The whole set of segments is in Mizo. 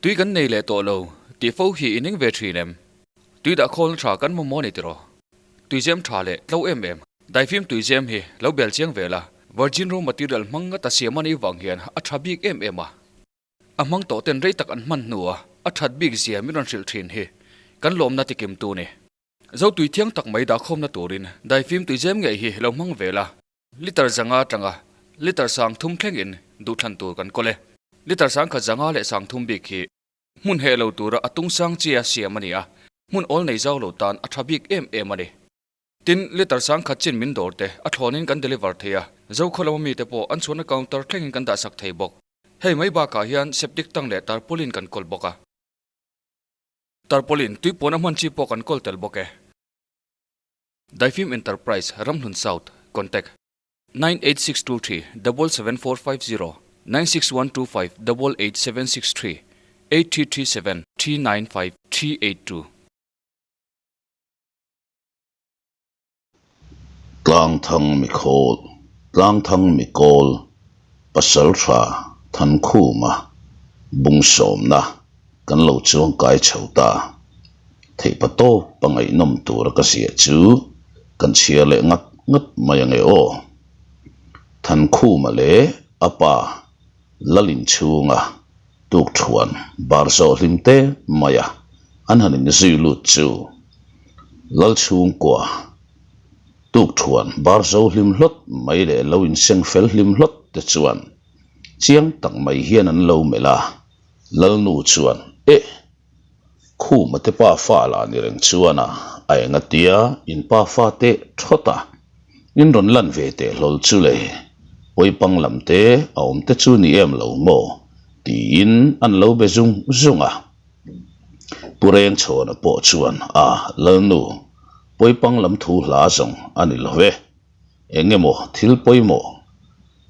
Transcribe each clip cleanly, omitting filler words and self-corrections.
Tui kan nei leh tawh lo tih fo hi i ning ve thin em? Tui dah khawlna tha kan mamawh a ni tiraw? Tuizem tha leh tlo em em. Daifim tuizem hi lo bel chiang ve la, virgin raw material hmang ngata siam a nih vang hian a tha bik em em a. A hmang tawh ten rei tak an hman hnua a that bik zia min rawn hrilh thin hi kan lawmna tikim tu ni. Zo tui thiang tak mai dahkhawmna turin daifim tuizem ngei hi lo hmang ve la. Liter zanga atanga liter sang thum thlengin duhthlan tur kan kawl e. Liter sang khat zanga leh sang thum bik hi hmun heh lo tura a tung sang chia siam a ni a, hmun awl nei zau lo tan a tha bik em em a ni. Tin, liter sang khat chin min dawr te a thlawnin kan deliver thei a, Zokhaw lama mite pawh an chhuahna counter thlengin kan dahsak thei bawk. Hei mai bakah hian septic tank leh tarpaulin kan kawl bawk a. Tarpaulin tui puan a hman chi pawh kan kawl tel bawk e. Daifim Enterprise, Ramhlun South, Contact, 98623 77450 96125 88763 8337 395 382. Tlangthang Mikhawl, Tlangthang Mikawl, Pasaltha Thankhuma bungsawmna kan lo chuangkai chho ta. Theihpa tawp a ngaihnawm tura ka ziah chu kan chhiar leh ngat ngat mai ange aw. Thankhuma leh a pa Lalinchhunga tukthuan bar zawh hlim te maia an han inzui lut chu Lalchhungkua tukthuan bar zo hlim hlawt mai leh lo inseng fel hlim hlawt te chuan chiang tak mai hian an lo melh a. Lalnu chuan, Eh! Khuma te pa fa lah ni reng chuan a, a eng a tia, in pa fa teh thawt a, in rawn lan ve teh hlawl chu le, pawipang lam te a awm te chu ni em lo maw? tiin an lo be zung zung a. Pu Rengchhawna pawh chuan, A, Lalnu, pawipang lam thu hla zawng a ni lo ve. Eng emaw thil pawimawh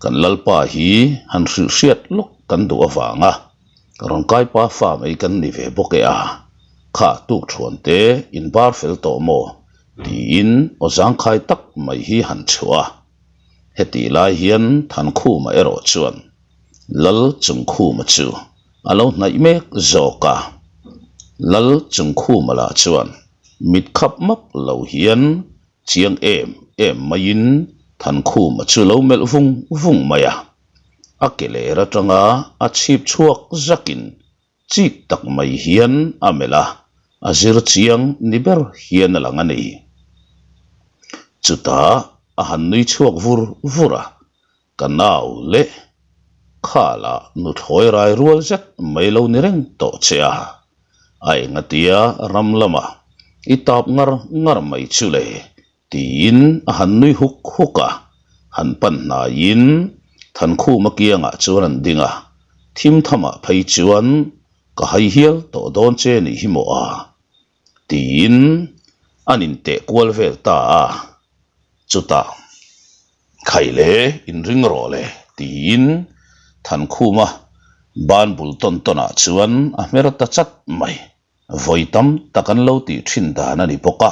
kan Lalpa hi han hrilh hriat lawk kan duh avanga rawn kai pa fa mai kan ni ve bawk e a, kha tuk thuan te in bar fel tawh maw tiin aw zangkhai tak mai hi han chhuah a. Hetih lai hian Thankhuma erawh chuan Lal Chungkhuma chu a lo hnaih mek zawk a, Lal Chungkhuma lah chuan mit khap map lo hian Chiang em em maiin Thankhuma chu lo melh vung vung mai a, a ke ler atanga a chhip chhuak zakin chik tak mai hian a melh a, a zir chiang ni ber hian a lang a ni. Chutah a han nui chhuak vur vur a, ka nau leh khala nuthlawi rai rual zet mai lo ni reng tawh che a, a engatia ram lama i tap ngar ngar mai chu le tiin a han nui huk huk a, han pan hnaiin Thankhuma kiangah chuan an ding a, thim thamah phei chuan ka hai hial tawh dawn che nih hi maw a tiin an inteh kual vel ta a, chutah. Khai le, inring rawh le, tiin Thankhuma ban bul tawn tawnah chuan a hmer ta chat mai. Vawi tam tak an lo tih thin dan a ni bawk a,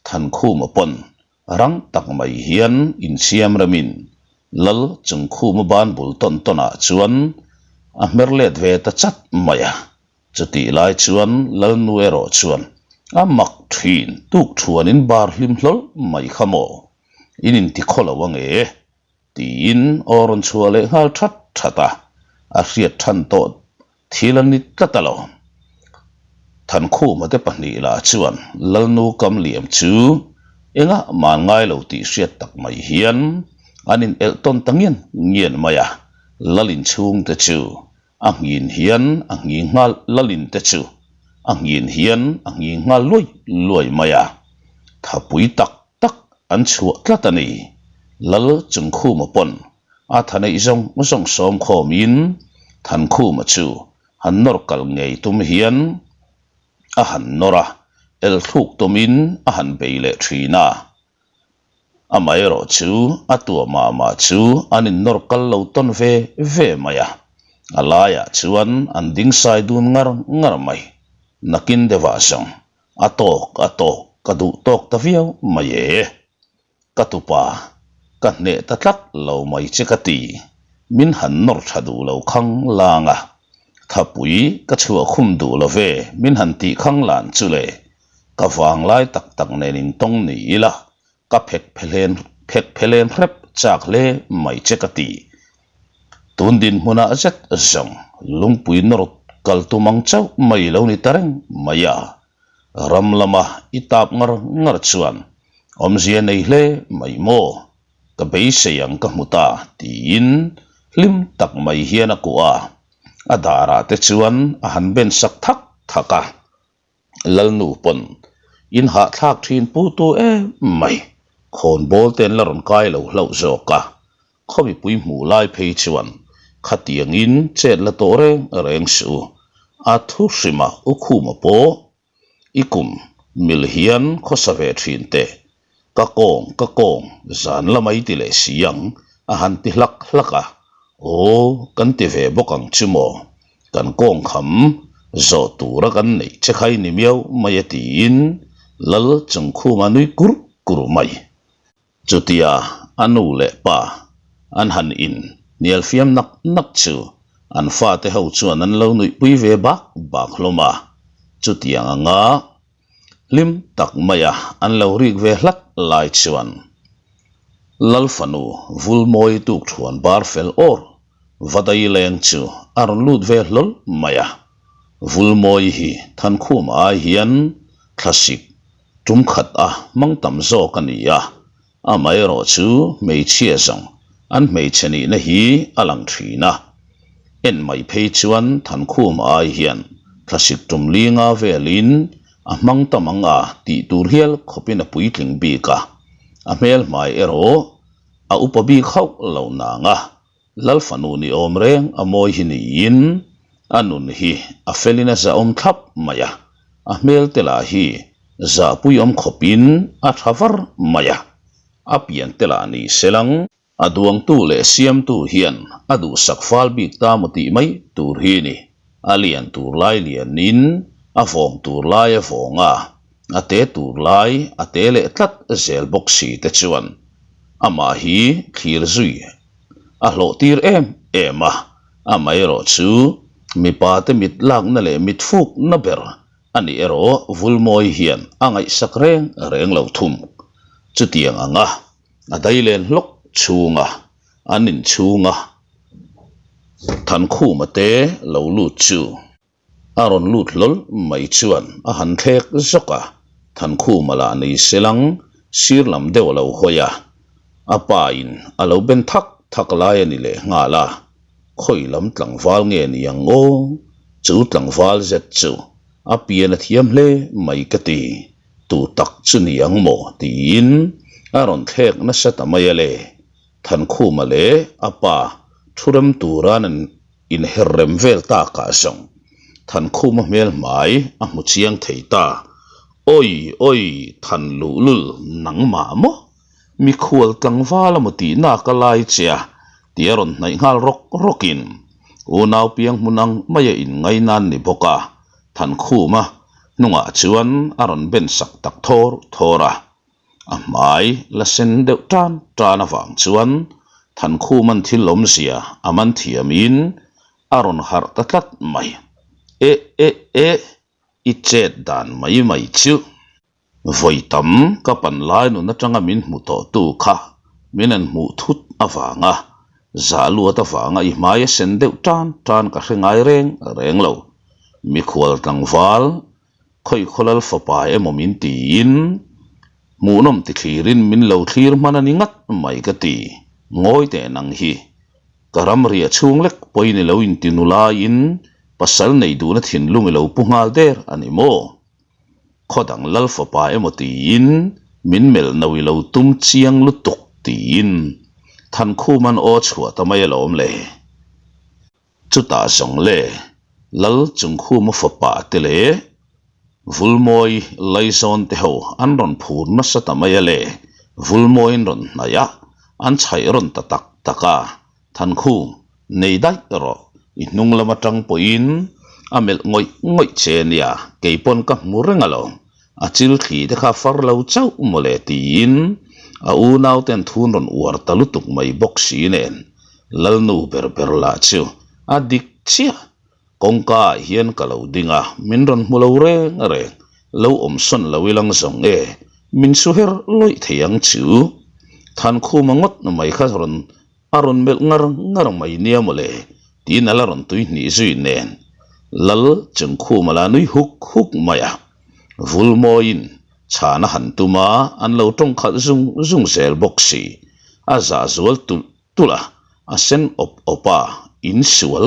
Thankhuma pawn rang tak mai hian insiam remin Lal Chungkhuma ban bul tawn tawnah chuan a hmer let ve ta chat mai a. Chutih lai chuan Lalnu erawh chuan a mak thin tuk thuanin bar hlim hlawl mai kha maw? In inti khaw lo ange? tiin aw rawn chhuah leh nghal that that a, a hriat than tawh thil a ni tlat a lo. Thankhuma te pahnih lah chuan Lalnu kam liam chu engah man ngai lo tih hriat tak mai hian an in elh tawn ta ngian ngian mai a, Lal inchhungte chu A nghin hian a nghi nghal lalin te chu a nghin hian a nghi nghal luai luai mai a, thapui tak tak an chhuah tlat a ni. Lal Chungkhuma pawn a thaneih zawng zawng sawm khawmin Thankhuma chu han nawr kal ngei tum hian a han nawr a, elthluk tumin a han bei leh thin a. Amaherawh chu a tuah mah mah chu an innawr kal lo tawn ve ve mai a, a laiah chuan an ding sai dun ngar ngar mai. Nakin deuhah zawng a tawk a tawk ka duh tawk ta viau mai e. Ka tupa, ka hneh ta tlat lo mai che ka ti, min han nawr tha duh lo khang lang a. Thapui ka chhuah khum duh lo ve min han tih khang lan chu le, ka vanglai tak tak nen intawng ni ila ka phek phehlen phek phehlen hrep chak hle mai che ka ti. Tun dinhmunah zet zawng lungpui nawr kal tum ang chauh mai lo ni ta reng mai a, ram lama i tap ngar ngar chuan awmzia nei hle mai maw? Ka beisei ang ka hmu ta tiin hlim tak mai hian a kuah a, a darah te chuan a han ben sak thak thak a. Lalnu pawn in hahthlak thin pu tu em mai, khawnbawl te an la rawn kai lo hlauh zawk a, khaw mipui hmuh lai phei chuan khatiangin chet la tawh reng reng suh u, a thu hrima u Khuma pawh I kum mil hian khawsa ve thin teh, ka kawng ka kawng zan la mai ti leh si ang a han ti hlak hlak a, aw kan ti ve bawk ang chu maw, kan kawng kham zawh tura kan neih che khai ni miau mai a tiin Lal Chungkhuma nui kur kur mai. Chutia a nu leh pa an han in hnial fiam nak nak chu an fate ho chuan an lo nuihpui ve bak bak hlawm a, chutiang anga hlim tak maia an lo rik ve hlat lai chuan Lalfanu Vulmawi tukthuan bar fel awr Vadai leng chu a rawn lut ve hlawl mai a, Vulmawi hi Thankhuma ai hian thlasik Tum khat a hmang tam zawk a ni a, amaherawh chu hmeichhia zawng an hmeichhe nihna hi a lang thin a. En mai phei chuan Thankhum ai hian thlasik tum linga velin a hmang tam ang a tih tur hial khawpin a puitling bik a, a hmelhmai erawh a upa bik hauh lo nang a. Lal fanu ni awm reng a mawi hi niin a nun hi a felin a zahawm thlap mai a, a hmel te lah hi zahpuiawm khawpin a tha var mai a, a pian te lah ni se lang. A duangtu leh siamtu hian a duhsak fal bik ta maw tih mai tur hi ni, a lian tur lai lianin a vawng tur lai a vawng a, a te tur lai a te leh tlat zel bawk si te chuan amah hi thlir zui a hlawh tir em em a, amaherawh chu mipa te mit lakna leh mit fukna ber a nih erawh Vulmawi hian a ngaihsak reng reng lo thum. Chutiang anga a dailen hlawk chhunga an inchhunga Thankhuma te lo lut chu. A rawn lut hlawl mai chuan a han thlek zawk a, Thankhuma lah nei selang sir lam deuh a lo hawi a, a pa in a lo ben thak thak lai a ni leh nghal a, khawi lam tlangval nge ni ang aw, chu tlangval zet chu a pian a thiam hle mai ka ti, tu tak chu ni ang maw tiin a rawn thlek nasa ta mai a le, Thankhuma leh a pa thu rem turan an Inher rem vel takah zawng Thankhuma hmel hmai a hmu chiang thei ta. Awi awi Than luhlul nangmah maw? Mikhual tlangval a maw tih nak a lai che a tih a rawn hnaih nghal rawk rawkin unau piang hmun ang maia inngai nan ni bawk a, Thankhuma hnungah chuan a rawn ben sak tak thawr thawr a. A hmai la sen deuh tan tan avang chuan Thankhuman thil awmzia a man thiamin a rawn harh ta tlat mai. E e e, i chet dan mai mai chu. Vawi tam ka pan lai nun atanga min hmu tawhtu kha min an hmuh thut avanga zah luat avanga i hmai a sen deuh tan tan ka hre ngai reng reng lo. Mikhual tlangval Khawikhawlal fapa emaw min tiin hmuhnawm ti thlirin min lo thlir hman a ni ngat mai ka ti. Ngawi teh nang hi. Ka ram riah chhung lek pawhin i lo inti nu laiin pasal nei duhna thinlung i lo pu nghal der a ni maw? Khaw dang lal fapa emaw tiin min melh no i lo tum chiang lutuk tiin Thankhuman aw chhuah ta mai alawm le. Chutah zawng le, Lal Chungkhuma fapa te leh Vulmawi Laizawn te ho an rawn phur nasa ta mai a le, Vulmawiin rawn hnaih a, an chhaih rawn ta tak tak a, Thankhum, nei daih rawh, i hnung lam atang pawhin a melh ngawih ngawih che nia, kei pawn ka hmu reng alawm, a chil thli te kha far lo chauh mawle tiin a unau ten thun rawn uar ta lutuk mai bawk si nen Lalnu ber ber lah chu a dik chiah. Kawngka ah hian ka lo ding a, min rawn hmu lo reng reng, lo awm sawn lo ilang zawng e, min su her lawih thei ang chu. Thankhuma ngawt mai kha rawn a rawn melh ngar ngar mai nia mawle, tiin a la rawn tui hnih zui nen. Lal Chungkhuma la nui huk huk mai a, Vulmawiin chhan a han tum a, an lo tawng khalh zung zung zel bawk si, a zah zual tulh tulh a, a sen awp awp a, insual,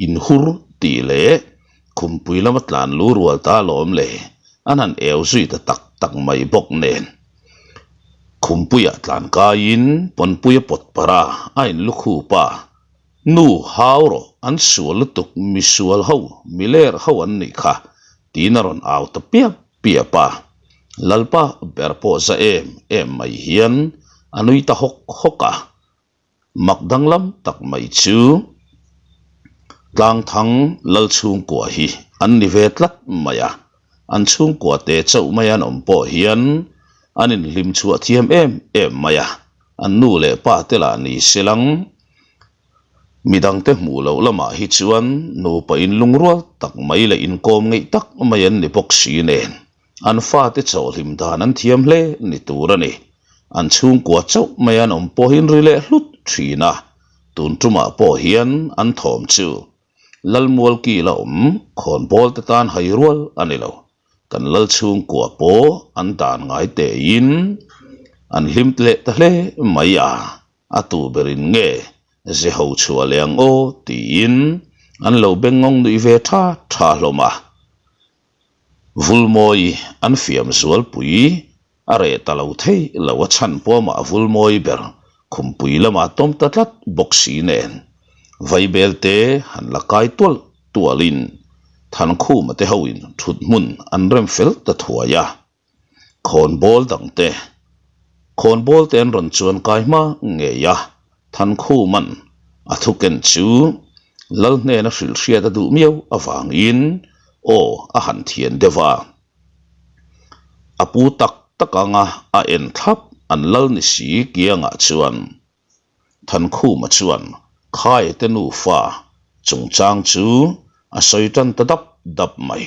inhur tih leh khumpui lama tlan lu rual ta alawm le, an han eu zui ta tak tak mai bawk nen. Khumpuiah tlan kaiin pawnpui a pawt parh a, a inlukhup a, Nu hau rawh, an sual lutuk, misual ho, miler ho an nih kha, tiin a rawn au ta piap piap a. Lalpa ber pawh za em em mai hian a nui ta hawk hawk a. Mak danglam tak mai chu Tlangthang lal chhungkua hi an ni ve tlat mai a, an chhungkua te chauh mai an awm pawh hian an inhlim chhuah thiam em em mai a, an nu leh pa te lah ni se lang. Midangte hmuh loh lamah hi chuan nupa inlungrual tak mai leh inkawm ngeih tak mai an ni bawk si nen, an fate chawhhlim dan an thiam hle ni tur a ni. An chhungkua chauh mai an awm pawhin ri leh hlut thin a, tun tumah pawh hian an thawm chu Lalmualki la awm khawnbawl te tan hai rual a ni lo. Kan lal chhungkua pawh an dan ngai tein an hlim leh ta hle mai a. A tu berin nge ze ho chhuah leh ang aw tiin an lo bengngawng nuih ve tha tha hlawm a. Vulmawi an fiam zualpui a reh ta lo thei lo a chhan pawmah a vulmawi ber khumpui lamah tawm ta tlat bawk si nen vaibel te han la kai tual tualin Thankhuma te hoin thut hmun an rem fel ta thuai a. Khawnbawl dangte Khawnbawl te an rawn chuan kai hma ngei a, Thankhuman a thuken chu Lal hnena hrilh hriat a duh miau avangin aw a han thian deuh a. A pu tak tak anga a en thlap an Lal ni si kiangah chuan Thankhuma chuan Khaia te nufa chungchang chu a sawi tan ta dap dap mai.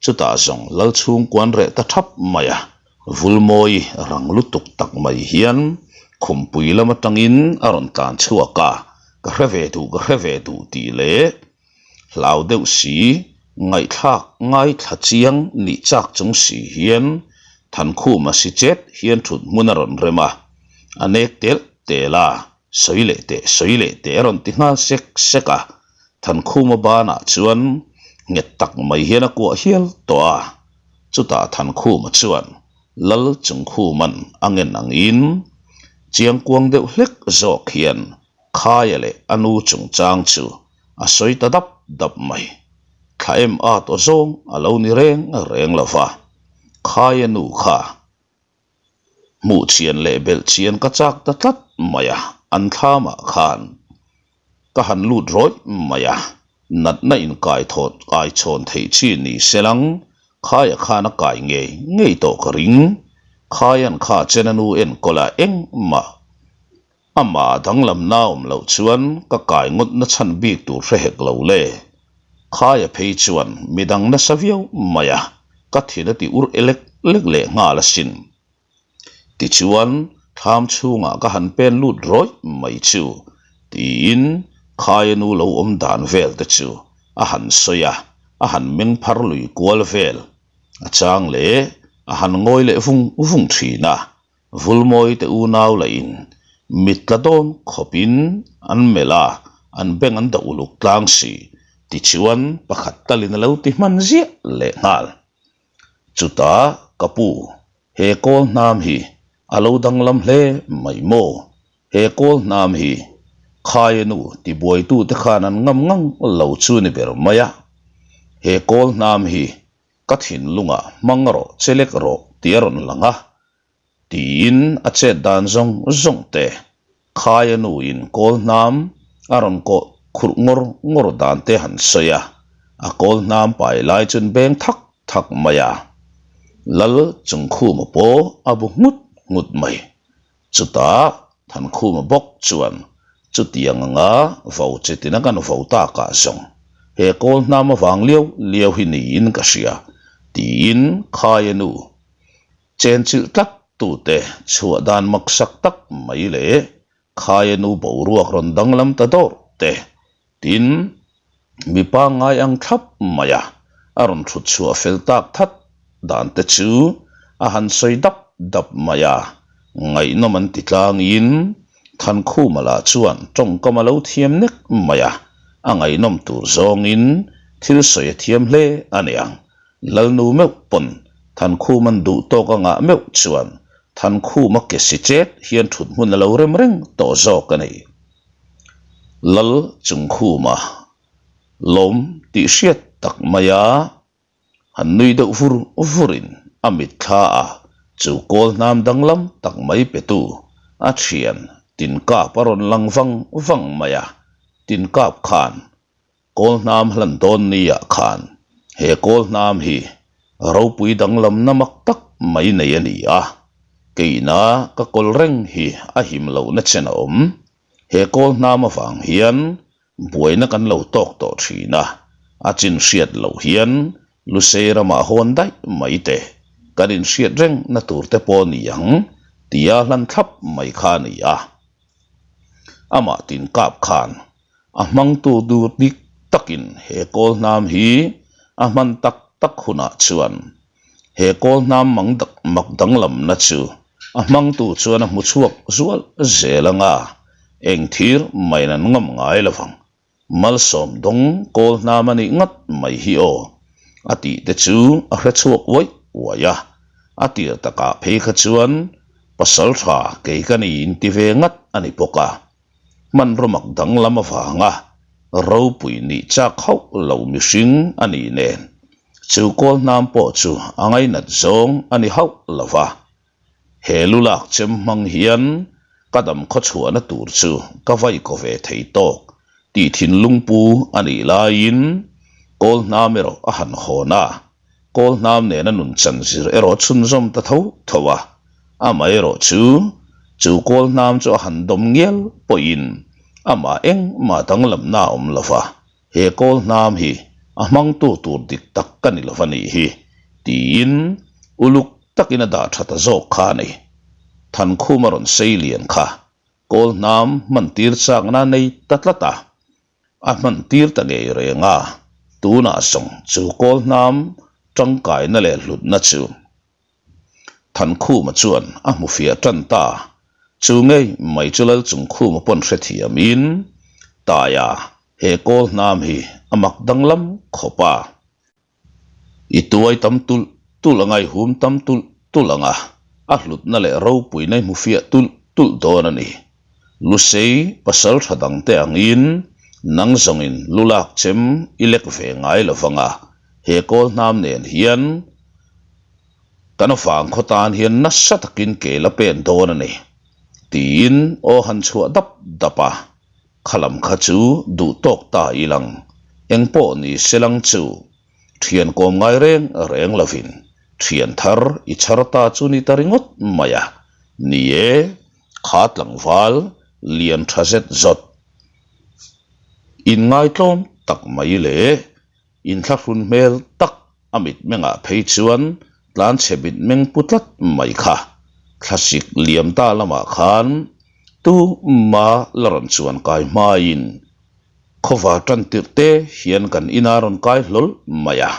Chutah zawng lal chhungkuan reh ta thap mai a, Vulmawi rang lutuk tak mai hian khumpui lam atangin a rawn tlan chhuak a, ka hre ve duh, ka hre ve duh tih leh hlau deuh si, ngaihthlak ngaithla chiang nih chak chung si hian Thankhuma si chet hian thut hmun a rawn rem a, a nek tel tel a, sawi leh teh, sawi leh teh a rawn ti nghal sek sek a. Thankhuma banah chuan nghet tak mai hian a kuah hial tawh a, chutah Thankhuma chuan Lal Chungkhuman a ngen angin chiangkuang deuh hlek zawk hian Khaia leh a nu chungchang chu a sawi ta dap dap mai. Thla em at aw zawng a lo ni reng reng lo va, Khaia nu kha Hmuh chian leh belh chian ka chak ta tlat mai a, an thlamah khan ka han lut rawih mai a, natna inkai thawt kai chhawn theih chi ni se lang, khaia khan a kai ngei ngei tawh ka ring, khaian kha chen a nu enkawl a engmah amah danglamna awm loh chuan ka kai ngawt na chhan bik tur hre hek lo le. Khaia phei chuan midang nasa viau mai a, ka thin a ti ur elek lek leh nghal asin. Tichuan, thlam chhungah ka han pen lut rawih mai chu, tiin Khaia nu lo awm dan vel te chu a han sawi a, a han meng phar lui kual vel a chang leh a han ngawi leh vung vung thin a. Vulmawi te unau lahin mit tla dawn khawpin an melh a, an beng an dah uluk tlang si, tichuan pakhat talin a lo ti hman ziah leh nghal. Chutah ka pu, he kawl hnam hi a lo danglam hle mai maw? He kawl hnam hi Khaia nu tibuaitute khan an ngam ngang lo chu ni ber mai a, he kawl hnam hi Ka thinlungah hmang rawh che lek rawh tih a rawn lang a, tiin a chet dan zawng zawng te Khaia nuin kawl hnam a rawn kawh khurh ngawr ngawr dan te han sawi a, a kawl hnam pai lai chuan beng thak thak mai a, Lal Chungkhuma pawh a bu nghut nghut mai. Chutah Thankhuma bawk chuan chutiang anga vo chitin a kan vo takah zawng. He kawl hnam avang liau liau hi niin ka hria, tiin Khaia nu chenchilh tlat tute chhuah dan maksak tak mai leh Khaia nu boruak rawn danglam ta dawrh te, tin, mi pangngai ang thlap maia a rawn thut chhuah fel tak that dan te chu a han sawi dap dap mai a, ngaihnawm an ti tlangin Thankhuma lah chuan tawngkam a lo thiam nek mai a, a ngaihnawm tur zawngin thil sawi a thiam hle a niang. Lalnu meuh pawn Thankhuma'n duh tawk a ngah meuh chuan Thankhuma ke si chet hian thut hmun a lo rem reng tawh zawk a ni. Lal Chungkhuma lawm tih hriat tak maia han nui deuh vur vurin a mitthla a, chu kawl hnam danglam tak mai petu a thian Tinkap a rawn lang vang vang mai a, Tinkap khan Kawl hnam hlan dawn niah khan he kawl hnam hi ropui danglamna mak tak mai nei a ni a, keina ka kawl reng hi a him lohna chen a awm. He kawl hnam avang hian buaina kan lo tawk tawh thin a, a chin hriat loh hian Lusei ramah hawn daih mai te kan inhriat rengna tur te pawh ni ang tia hlan thlap mai kha a ni a. Amah tin kap khan A hmangtu dur dik takin he kawl hnam hi a hman tak tak hunah chuan he kawl hnam mang mak danglamna chu a hmangtu chuan a hmu chhuak zual zel anga eng thir maiin an ngam ngai lo vang. Malsawm dawng kawl hnam a nih ngat mai hi aw a tih te chu a hre chhuak uaih uaih a, a tir takah phei kha chuan pasal tha kei ka ni inti ve ngat a ni bawk a. Hmanraw mak danglam avanga ropui nih chak hauh lo mihring a nih nen, chu kawl hnam pawh chu a ngainat zawng a ni hauh lo va. He lu lak chem hmang hian ka dam khawchhuahna tur chu ka vai kaw ve thei tawk tih thinlung pu a nih laiin kawl hnam erawh a han hawn a. Kawl hnam nena nun chan zir erawh chhunzawm ta tho tho a, amaherawh chu, chu kawl hnam chu a han dawm ngial pawhin amah engmah danglamna a awm lo va, he kawl hnam hi a hmangtu tur dik tak ka ni lo va nih hi, tiin uluk takin a dah tha ta zawk kha a ni. Thankhuma rawn sei lian kha kawl hnam hman tir chakna a nei ta tlat a. A hman tir ta ngei reng a, tunah zawng chu kawl hnam tangkaina leh hlutna chu Thankhuma chuan a hmu fiah tan ta. Chu ngei mai chu Lalchungkhuma pawn hrethiamin, Taia, he kawl hnam hi a mak danglam khawp a. I tuai tam tulh tulh anga i hum tam tulh tulh anga a hlutna leh ropuina i hmu fiah tulh tulh dawn a ni. Lusei pasal tha dangte angin nang zawngin lu lak chem i lek ve ngai lo vanga he kawl hnam nen hian kan vangkhaw tan hian nasa takin ke la pen dawn a ni tiin aw han chhuah dap dap a. Khalam kha chu duh tawk ta i lang, eng pawh ni se lang chu thian kawm ngai reng reng lovin thian thar i chhar ta chu ni ta ringawt mai a, ni e, kha tlangval lian tha zet zawt inngaitlawm tak mai leh Inthlahrun hmel tak a mitmengah phei chuan tlanchhe mitmeng pu tlat mai kha. Thlasik liam ta lamah khan tuma la rawn chuan kai hmain khawva tan tirh te hian kan ina rawn kai hlawl mai a.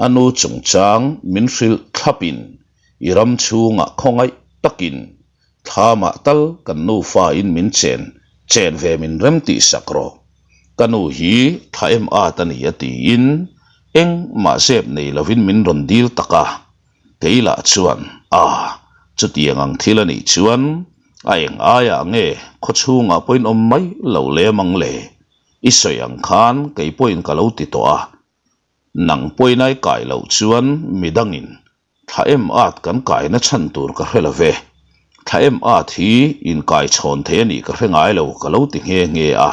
A nu chungchang min hrilh thlapin i ram chhungah khawngaih takin Thlamah tal kan nufa in min chen chen ve min rem tih sak rawh. Ka nu hi tha em at a ni a tiin engmah zep nei lovin min rawn dil tak a. Kei lah chuan a chutiang ang thil a nih chuan a eng aiah nge khawchhungah pawhin awm mai lo lem ang le. I sawi ang khan kei pawhin ka lo ti tawh a. Nang pawhin ai kai loh chuan midangin Thla em at kan kaina chhan tur ka hre lo ve. Thla em at hi inkai chhawn thei a nih ka hre ngai lo ka lo ti nghe nghe a.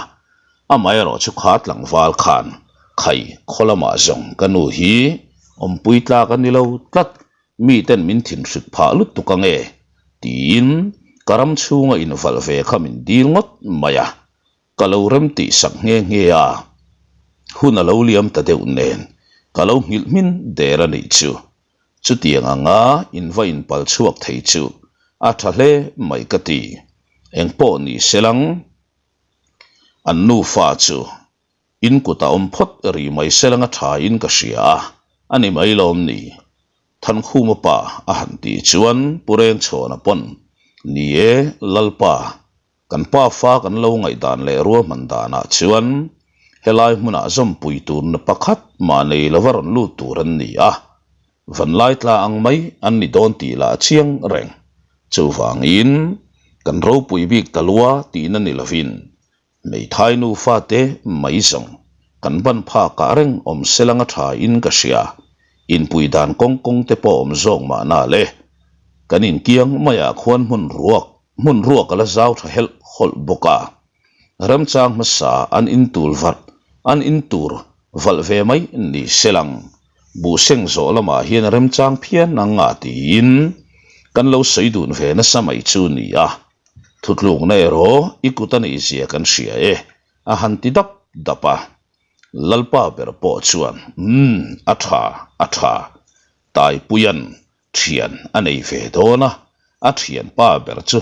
Amaherawh chu kha tlangval khan khai khaw lamah zawng ka nu hi awmpui tlak a ni lo tlat, miten min thinhrik phah lutuk ange tiin ka ram chhunga invalh ve kha min dil ngawt mai a. Ka lo rem tih sak nghe nghe a. Hun a lo liam ta deuh nen ka lo nghilh hmin der a nih chu. Chutiang anga in va inpal chhuak thei chu a tha hle mai ka ti. Engpawh ni selang an nufa chu in kut a awm phawt ri mai selang a tha in ka hria a, a ni mai lawm ni? Thankhuma pa a han tih chuan Pu Rengchhawna pawn, Ni e, Lalpa, Kan pa fa kan lo ngaihdan leh ruahman danah chuan helai hmunah zawmpui turna pakhat mah nei lova rawn lut tur an ni a, vanlai tla ang mai an ni dawn tih lah a chiang reng. Chuvangin, kan ropui bik ta lua tihna ni lovin hmeithai nufa te mai zawng kan ban phakah reng awm selang a tha in ka hria. Inpui dan kawng kawng te pawh awm zawk mahna le. Kan inkiang maiah khuan hmun ruak Hmun ruak a la zau tha helh hawlh bawk a, remchang hmasa an in tur valh an in tur valh ve mai ni se lang. Buhseng zawh lamah hian remchang phian ang a tiin kan lo sawi dun ve nasa mai chu ni a, thutlukna erawh i kut a nih zia kan hria e a han ti dap dap a. Lalpa ber pawh chuan, Umm, a tha, a tha, Taipuia'n Thian a nei ve dawn a, a thianpa ber chu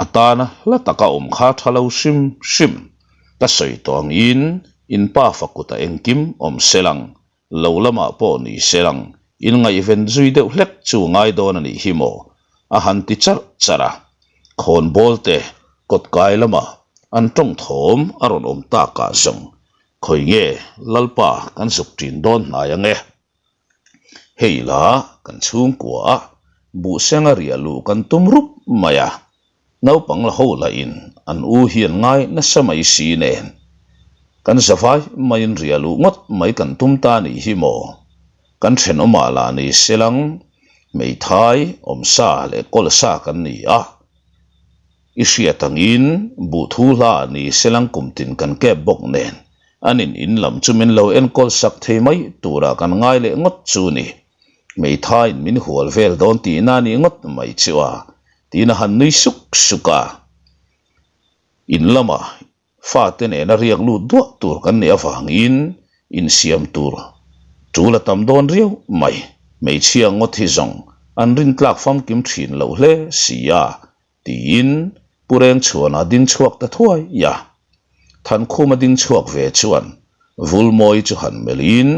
a tana hla taka awm kha tha lo hrim hrim. Ka sawi tawh angin in pa fa kutah engkim awm selang, lo lamah pawh ni selang, in ngaihven zui deuh hlek chu ngai dawn a nih hi maw? a han ti charh charh a. Khawnbawl te kawtkai lamah an tawng thawm a rawn awm takah zawng, Khawi nge Lalpa kan zuk ṭin dawn hnai ang e? Hei la kan chhungkua a, buhsenga riah luh kan tum rup mai a, naupang la ho lahin an u hi an ngai nasa mai si nen kan zavai maiin riah luh ngawt mai kan tum ta nih hi maw? Kan thenawmah lah ni selang hmeithai awmsa leh kawlsa kan ni a. I hriat angin buh thu hla ni selang kum tin kan kep bawk nen an in in lam chu min lo enkawl sak thei mai turah kan ngai leh ngawt chu ni. Hmeithaiin min hual vel dawn tihna a nih ngawt mai chu a, tiin a han nui suk suk a. In lamah Fate nena riak lut duah tur kan nih avangin insiam tur tul a tam dawn riau mai. Hmeichhia ngawt hi zawng an rintlak famkim thin loh hle si a, tiin Pu Rengchhuana ding chhuak ta thuai a. Thankhuma ding chhuak ve chuan Vulmawi chu han melhin,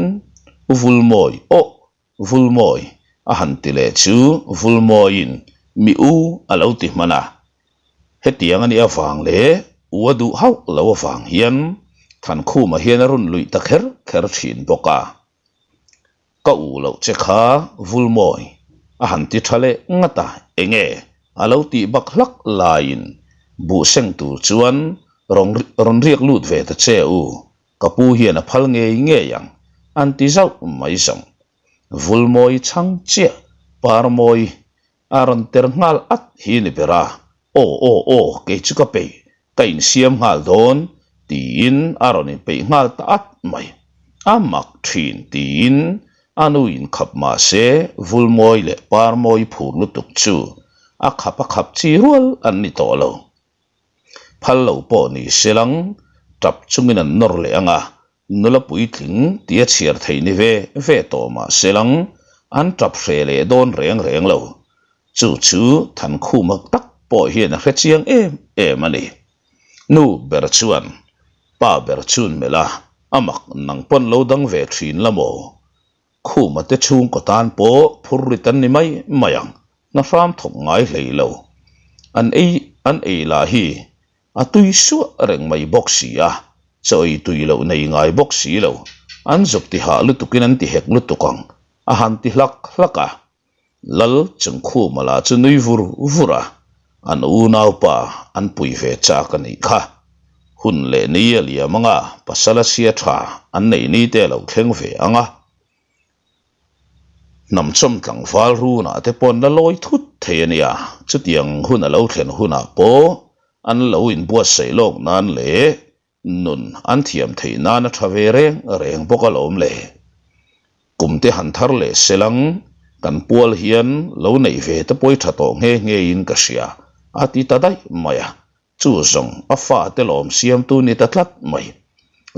U Vulmawi, awh! Vulmawi a han ti leh chu Vulmawiin mi u a lo ti hman a. Hetiang a nih avang leh u a duh hauh lo avang hian Thankhuma hian a rawn luih ta kher kher thin bawk a. Ka u loh che kha Vulmawi a han ti tha leh ngat a, enge a lo tih bak hlak laiin buhseng tur chuan rawn riak lut ve ta che u Ka pu hian a phal ngei ngei ang, an ti zauh mai zawng. Vulmawi chhang chiah Parmawi a rawn ter nghal at hi ni ber a, Aw aw aw kei chu ka peih, ka insiam nghal dawn, tiin a rawn inpeih nghal ta at mai. A mak thin tiin a nu inkhap mah se Vulmawi leh Parmawi phur lutuk chu a khap a khap chi rual an ni tawh lo. Phal lo pawh ni se lang, tap chungin an nawr leh ang a, nula puitling tia chhiar theih ni ve ve tawh mah se lang, an tap hre leh dawn reng reng lo. Chu chu Thankhuma tak pawh hian a hre chiang em em a ni. Nu ber chuan, Pa ber chun melh a, a mak nang pawn lo dang ve thin la maw? Khuma te chhungkaw tan pawh phur rit an ni mai mai ang, hna hram thawk ngai hlei lo. An ei an ei lah hi a tui suah reng mai bawk si a, chaw ei tui loh nei ngai bawk si lo, an zuk ti hah lutukin an ti hek lutuk ang, a han ti hlak hlak a. Lal Chungkhuma lah chu nui vur vur a, an unaupa an pui ve chak a nih kha. Hun leh ni a liam anga pasal a chhia tha an neih ni te a lo thleng ve ang a. Hnam chawm tlangval runah te pawh an la lawi thut thei a nia, chutiang hun a lo thlen hunah pawh an lo inbuatsaih lawk nan leh Nun an thiam theih nan a tha ve reng reng bawk alawm le. Kum te han thar leh selang kan pual hian lo neih ve te pawi tha tawh nghe nghe in ka hria a ti ta daih mai a, chu zawng a fa te lawm siamtu ni ta tlat mai.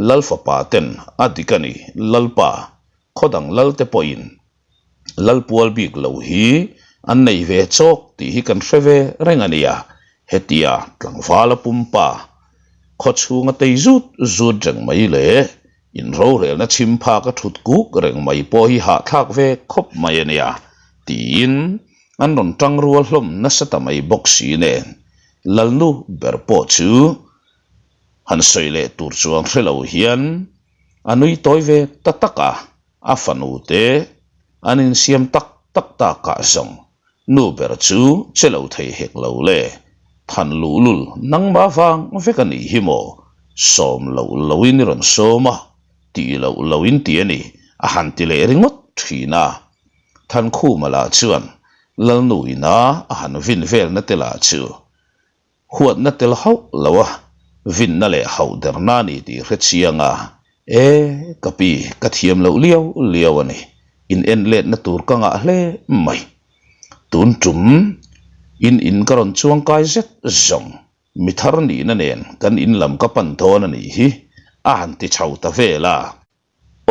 Lal fapa ten a dik a ni, Lalpa, khaw dang lal te pawhin lal pual bik lo hi an nei ve chawk tih hi kan hre ve reng a nia, hetia tlangvala pumpa khaw chhunga tei zut zut reng mai leh in rorelna chhim phak a thut kuk reng mai pawh hi hahthlak ve khawp mai a nia tiin an rawn tang rual hlawm nasa ta mai bawk si nen Lalnu ber pawh chu han sawi leh tur chuang hre lo hian a nui tawi ve ta tak a. A fanu te an insiam tak tak takah zawng nu ber chu che lo thei hek lo le, than luhlul nangmah vang vek a nih hi maw, sawm loh loin i rawn sawm a, tih loh loin ti a ni a han ti leh ringawt thin a. Thankhuma lah chuan Lalnu ina a han vin velna te lah chu Huatna tel hauh lo a, vinna leh hauh derna a ni tih hre chiang a, E, ka pi, ka thiam loh liau liau a ni, in en letna tur ka ngah hle mai. Tun tum in in ka rawn chuang kai zet zawng, mi thar nihna nen kan in lam ka pan dawn a nih hi, a han ti chho ta vel a.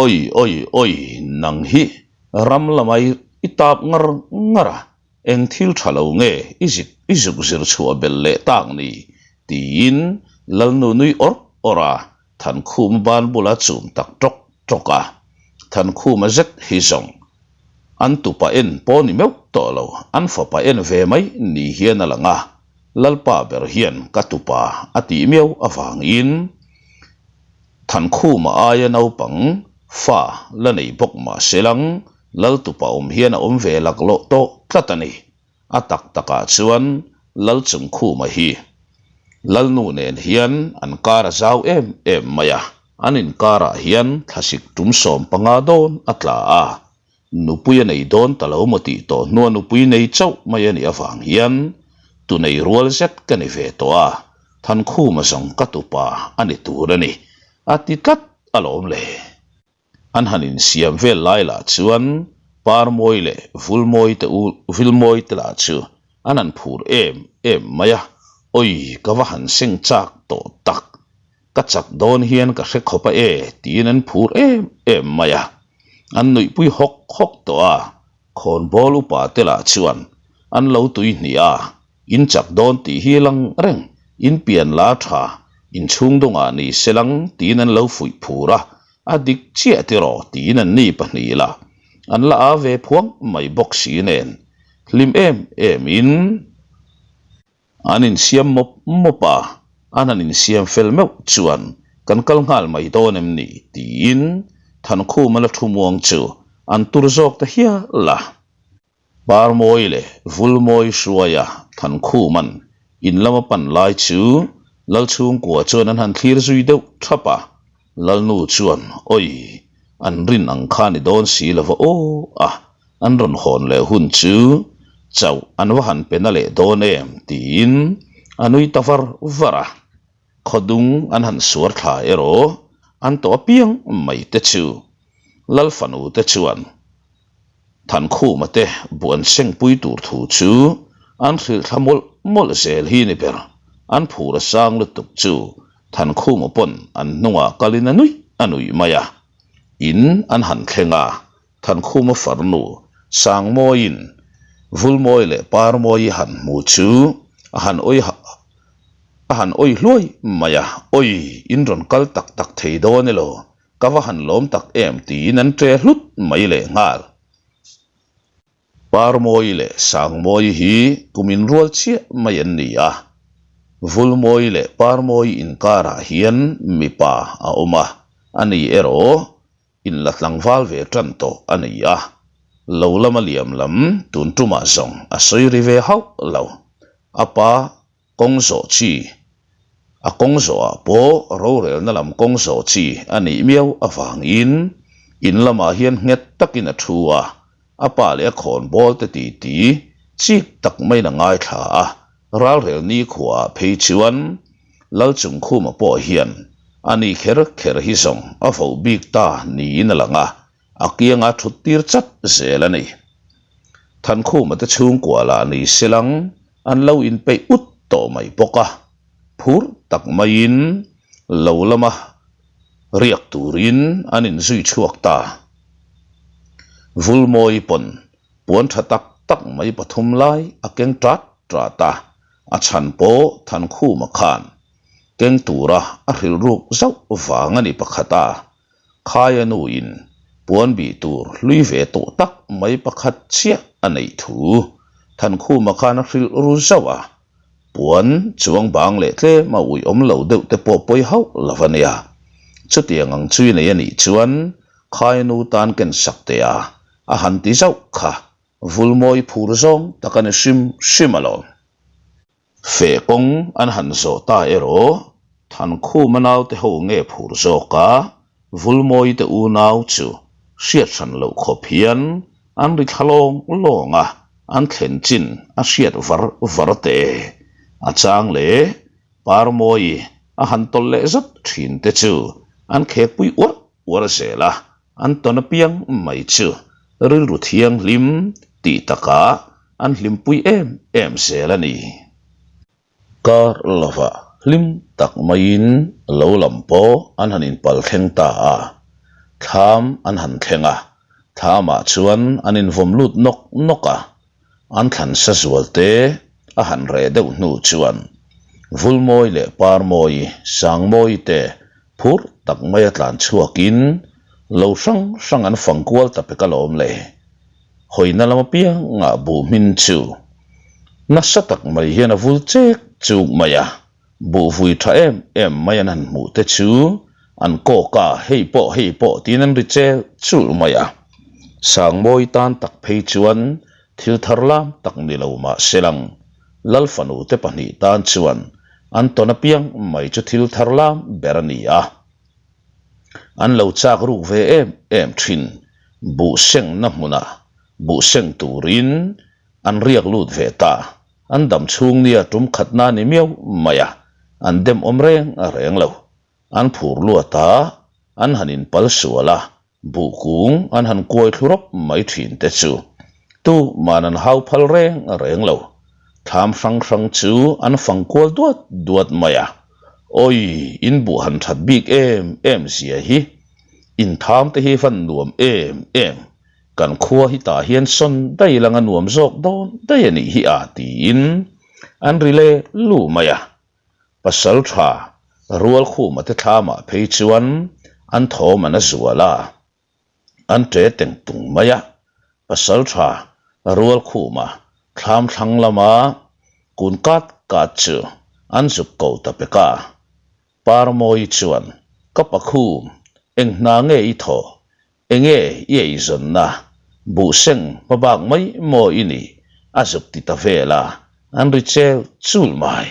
Oi oi oi nang hi ram lama i tap ngar ngar a, eng thil tha lo nge i zik i zuk zir chhuah belh leh tak ni? tiin Lalnu nui awrh awrh a, Thankhuma ban bula chum tak tawk tawk a. Thankhuma zet hi zawng an tupa en pawh ni meuh tawh lo, an fapa en ve mai ni hian a lang a, Lalpa ber hian ka tupa a tih miau avangin, Thankhuma aia naupang fa la nei bawk mah se lang, Laltupa awm hian a awm ve laklawh tawh tlat a ni. A tak takah chuan Lalchungkhuma hi Lalnu nen hian an kar a zau em em mai a, an inkarah hian thlasik tum 15 dawn a tla a, Nupui a nei dawn ta lo maw tih tawh hnua nupui nei chauh mai a nih avang hian tu nei rual zet ka ni ve tawh a, Thankhuma zawng ka tupa a ni tur a ni, a ti tlat alawm le. An han insiam vel lai lah chuan Parmawi leh Vulmawi te u Vilmawi te lah chu an han phur em em mai a, Awi ka va han seng chak tawh tak, Ka chak dawn hian ka hre khawp a e tiin an phur em em mai a, an nuihpui hawk hawk tawh a, khawnbawl upa te lah chuan an lo tui hnih a, in chak dawn tih hi lang reng, in pian la tha, in chhung dawngah ni se lang tiin an lo fuih phur a, a dik chiah tiraw tiin an ni pahnih lah an la a ve phuang mai bawk si nen hlim em em in. An insiam mawp mawp a, an han insiam fel meuh chuan kan kal nghal mai dawn em ni tiin Thankhuma la thu muang chu an tur zawk ta hial a. Parmawi leh Vulmawi hruaia Thankhuma'n in lama pan lai chu Lalchhungkua chuan an han thlir zui deuh thap a, Lalnu chuan Awi, an rin ang kha ni dawn si lova aw a, An rawn hawn leh hun chu chauh an va han pe na leh dawn em tiin a nui ta var var a. Khawdung an han suar thla erawh an tawh apiang mai te chu Lal fanu te chuan Thankhuma te buh an sengpui tur thu chu an hrilh thla mawlh mawlh zel hi ni ber. An phur a sang lutuk chu Thankhuma pawn an hnungah kalin a nuih a nuih mai a. In an han thleng a, Thankhuma farnu Sangmawiin Vulmawi leh Parmawi han hmu chu a han awi a han awi hluai mai a, Awi, in rawn kal tak tak thei dawn elaw, ka va han lawm tak em tiin an ṭe hlut mai leh nghal. Parmawi leh Sangmawi hi kum inrual chiah mai an ni a, Vulmawi leh Parmawi inkarah hian mipa a awm a, ani erawh In la tlangval ve tan tawh a ni a, lo lama liam lam tun tumah zawng a sawi ri ve hauh lo. A pa kawng zawh chi, a kawng zawhah pawh rorelna lam kawng zawh chi a nih miau avangin in lamah hian nghet takin a thu a, a pa leh a khawnbawl te titi chik tak maiin a ngaithla a, Ralrel nikhuaah phei chuan Lalchungkhuma pawh hian a ni kher kher hi zawng a voh bik ta niin a lang a, a kianga thut tir chat zel a ni. Thankhuma te chhungkua lah ni selang an lo inpeih ut tawh mai bawk a, phur tak maiin lo lama. Riak turin an inzui chhuak ta. Vulmawi pawn puan tha tak tak mai pathum lai a keng tat tat a, a chhan pawh Thankhuma khan keng tura a hrilh ruk zauh vang a ni pakhat a, Khaia nuin puan bih tur hlui ve tawh tak mai pakhat chiah a neih thu Thankhuma khan a hrilh ru zauh a, puan chuang bang leh tlem a uih awm lo deuh te pawh pawi hauh lo a nia. Chutiang ang chui nei a nih chuan Khaia nu tan ken sak teh a, a han ti zauh kha Vulmawi phur zawng tak a ni hrim hrim alawm. Feh kawng an han zawh ta erawh Thankhuma naute ho nge phur zawk a, Vulmawi te unau chu hriat hran loh khawp hian an ri thla lawng lawng a, an thlen chin a hriat var var teh e. A chang leh Parmawi a han tawlh leh zat thin te chu an khekpui uarh uarh zel a, An tawn apiang mai chu rilru thianghlim tih takah an hlimpui em em zel a ni. Kar lovah hlim tak maiin lo lam pawh an han inpal thleng ta a, thlam an han thleng a, thlamah chuan an invawm lut nawk nawk a, An thlan sa zual te a han reh deuh hnu chuan Vulmawi leh Parmawi, Sangmawi te phur tak mai a tlan chhuakin lo hrang hrang an fang kual ta pek alawm le. Hawina lam apiangah buh hmin chu nasa tak mai hian a vul chek chuk mai a. Buh vui tha em em mai an han hmuh te chu an kawk a, hei pawh hei pawh tiin an ri chel chulh mai a. Sangmawi tan tak phei chuan thil thar lam tak ni lo mah se lang, Lal fanu te pahnih tan chuan an tawn apiang mai chu thil thar lam ber a ni a. An lo chak ruk ve em em thin, buh sengna hmunah buh seng turin an riak lut ve ta. An dam chhung nia tum khatna ni miau mai a, an dem awm reng a reng lo. An phur luat a, an han inpal sual a, buh kung an han kuai thlu rawp mai thin te chu tu man an hau phal reng a reng lo. Thlam hrang hrang chu an fang kual duat duat mai a, Awi, in buh han that bik em em zia hi, in tham te hi van nuam em em. Kan khua hi tah hian sawn daih lang a nuam zawk dawn daih a nih hi a tiin an ri le lu mai a. Pasal tha Rualkhuma te thlamah phei chuan an thawm an a zual a, an ṭe teng tung mai a. Pasal tha Rualkhuma thlam thlang lama kun kat kat chu an zuk ko ta pek a. Parmawi chuan, Ka pakhum, eng hna nge i thawh? Enge i eizawnna buhseng hmabak mai maw i nih? a zuk ti ta vel a, an ri chel chul mai.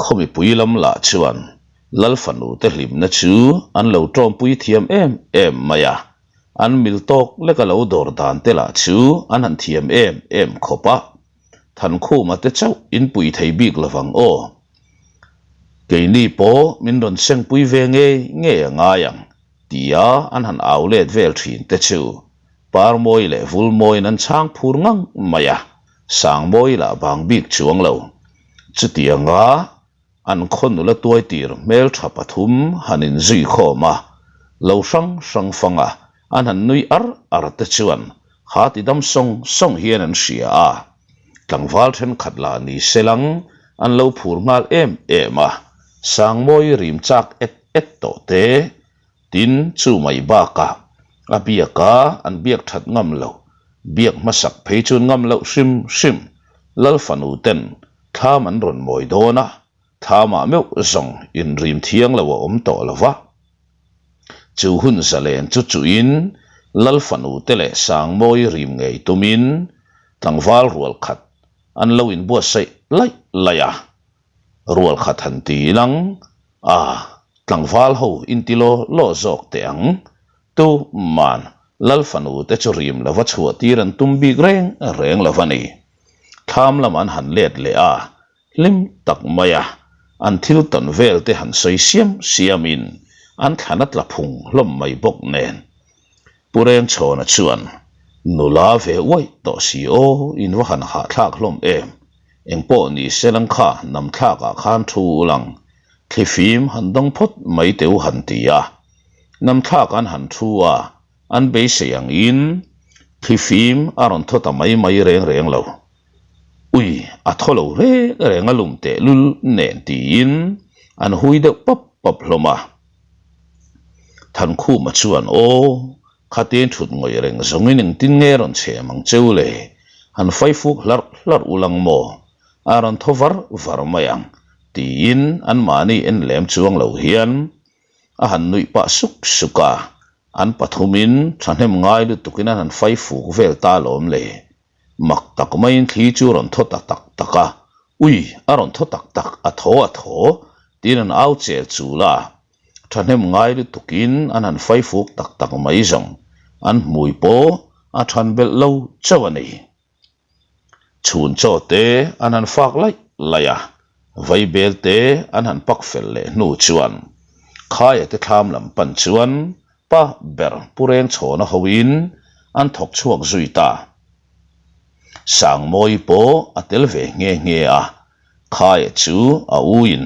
Khaw mipui lam lah chuan Lal fanu te hlimna chu an lo tawmpui thiam em em mai a, an mil tawk leka lo dawr dan te lah chu an han thiam em em khawp a, Thankhuma te chauh in pui thei bik lovang aw. Keini pawh min rawn sengpui ve ngei ngei a ngai ang. Tia an han au let vel thin te chu Parmawi leh Vulmawiin an chhang phur ngang mai a, Sangmawi lah bang bik chuang lo. Chutianga an khaw nula tuai tir hmeltha pathum han inzui khawm a, lo hrang hrang fang a, an han nui ar ar te chuan ha ti dam sawng sawng hian an hria a. Tlangval thenkhat lah ni se lang an lo phur nghal em em a, Sangmawi rim chak et et tawh te, tin chu mai bakah a biak a an biak that ngam lo, biak hmasak phei chuan ngam loh hrim hrim, Lal fanu ten thlam an rawn mawi dawn a, thlamah meuh zawng inrim thiang lo a awm tawh lo va. Chu hun zalen chu chuhin Lal fanu te leh Sangmawi rim ngei tumin tlangval rual khat an lo inbuatsaih laih laih a. Rual khat han ti ilang a, tlangval ho inti law law zawk teh ang. Tu man Lal fanu te chu rim lova chhuah tir an tum bik reng reng lo va ni. Thlam lam an han let leh a, Hlim tak maia an thil tawn vel te han sawi siam siamin an thlan a tla phung hlawm mai bawk nen. Pu Rengchhawna chuan, Nula ve uaih tawh si aw, in va han hahthlak hlawm em? Engpawh ni se lang kha nam thlakah khan thu u lang. Thlifim han dawng phawt mai teh u han ti a. Namthlak an han thu a, an beisei angin thlifim a rawn thaw ta mai mai reng reng lo. Ui, a thaw lo reng reng a lum tehlul nen tiin an hui deuh pap pap hlawm a. Thankhuma chuan, Aw, khatin thut ngawih reng zawngin engtin nge rawn chhem ang cheu le? Han faifuk hlarh hlarh ulang maw? A rawn thaw var var mai ang, tiin anmahni en lem chuang lo hian a han nuih pah suk suk a, an pathumin thahnem ngai lutukin an han faifuk vel ta alawm le. Mak tak maiin thli chu a rawn thaw ta tak tak a, Ui, a rawn thaw tak tak, a thaw a thaw, tiin an au chel chul a. Thahnem ngai lutukin an han faifuk tak tak mai zawng, an hmui pawh a than belh lo chauh a ni. Chhun chaw te an han fak laih laih a, vaibel te an han pak fel leh hnu chuan Khaia te thlam lam pan chuan pa ber Pu Rengchhawna hoin an thawk chhuak zui ta. Sangmawi pawh a tel ve nghe nghe a, Khaia chu a uin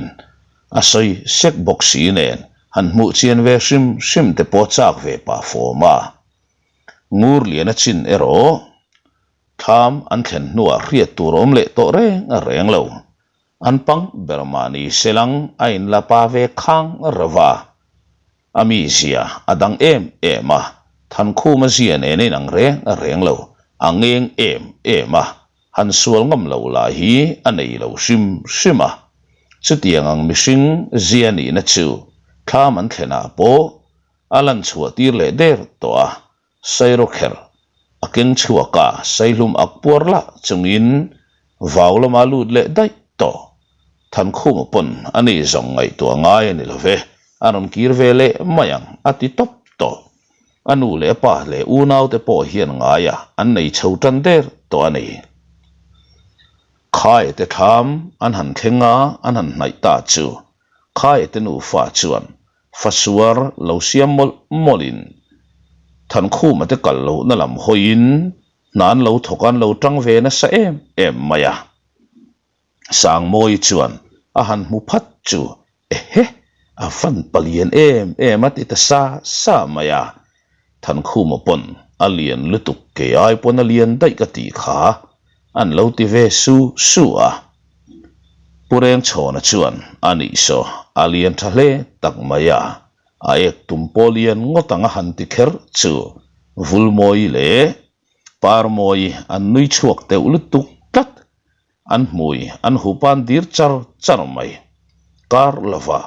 a sawi sek bawk si nen han hmuh chian ve hrim hrim te pawh chak ve pah fawm a. Ngurliana chin erawh thlam an thlen hnuah hriat tur awm leh tawh reng reng lo. An pang ber mahni selang a inla pa ve khang reuh a. A mizia a dang em em a, Thankhuma zia nen a inang reng reng lo, a ngeng em em a, han sual ngam lo lah hi a nei lo hrim hrim a. Chutiang ang mihring zia nihna chu thlam an thlenah pawh A lan chhuah tir leh der tawh a, Sairawkherh a keng chhuak a, Saihlum ak puar lah chungin vau lama lut leh daih tawh. Thankhuma pawn a ni zawng ngaihtuah ngai a ni lo ve, a rawn kir ve leh mai ang a ti tawp tawh. A nu leh a pa leh unaute pawh hian ngaia an nei chho tan der tawh a ni. Khaite thlam an han thleng a, an han hnaih ta chu Khaite nufa chuan Fasuar lo siam mawlh mawlhin Thankhuma te kal lohna lam hawiin hna an lo thawk a, an lo tang ve nasa em em mai a. Sangmawi chuan a han hmu phat chu ehe, a van palian em em a ti ta sa sa mai a. Thankhuma pawn a lian lutuk kei ai pawn a lian daih ka tih kha an lo ti ve su su a. Pu Rengchhawna chuan a nih saw a lian tha hle tak mai a, a ek tum pawh lian ngawt ang a han ti kher chu Vulmawi leh Parmawi an nui chhuak teuh lutuk tlat, an hmui an hupan dir char char mai. Kar lova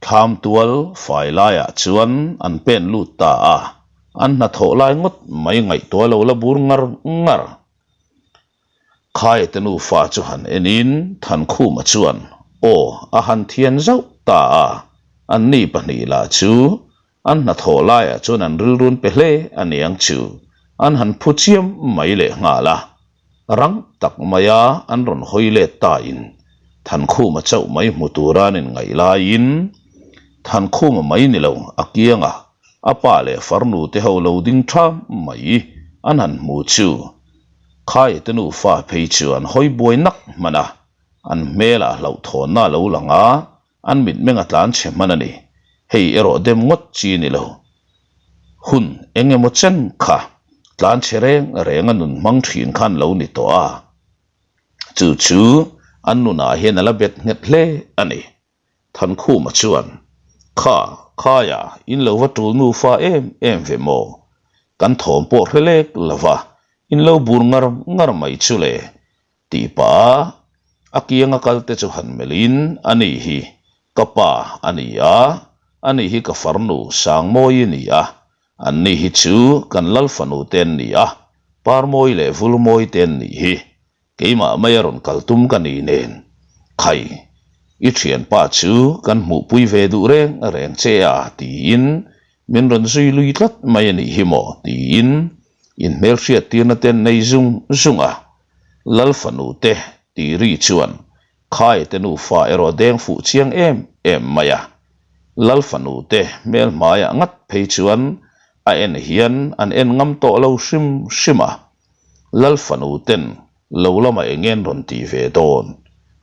thlam tual fai laiah chuan an pen lut ta a, an hnathawh lai ngawt mai ngaihtuah lo la bur ngar ngar. Khaite nufa chu han enin Thankhuma chuan aw a han thian zauh ta a, anni pahnih lah chu an hnathawh laiah chuan an rilrun pe hle a niang chu an han phu chiam mai leh nghal a, rang tak maia an rawn hawi let tain Thankhuma chauh mai hmu tura an inngaih laiin Thankhuma mai ni lo a kianga a pa leh farnu te ho lo ding ṭham mai an han hmu chu Khaite nufa phei chu an hawi buai nak hman a, an hmelah hlauhthawnna a lo lang a, an mitmeng a tlan chhe hman a ni. Hei erawh dem ngawt chi ni lo. Hun eng emaw chen kha tlan chhe reng reng a nun hmang thin khan lo ni tawh a, chu chu an nunah hian a la bet nghet hle a ni. Thankhuma chuan, Kha, khaia, in lo va tul nufa em em ve maw? Kan thawm pawh hre lek lo va, in lo bur ngar ngar mai chu le, tih pah a, a kianga kalte chu han melhin, A ni hi ka pa a ni a, a ni hi ka farnu Sangmawi a ni a, an ni hi chu kan lal fanu te an ni a, Parmawi leh Vulmawi te an nih hi. Keimah mai a rawn kal tum ka ni nen, Khai, i thianpa chu kan hmuhpui ve duh reng reng che a, tiin min rawn zui lui tlat mai a nih hi maw, tiin inhmelhriat tirna te an nei zung zung a. Lal fanu te tih ri chuan Khai te nufa erawh deng fuh chiang em em mai a. Lal fanu te hmel hmaiah ngat phei chuan a en hian an en ngam tawh lo hrim hrim a. Lal fanu ten lo lamah eng en rawn tih ve dawn?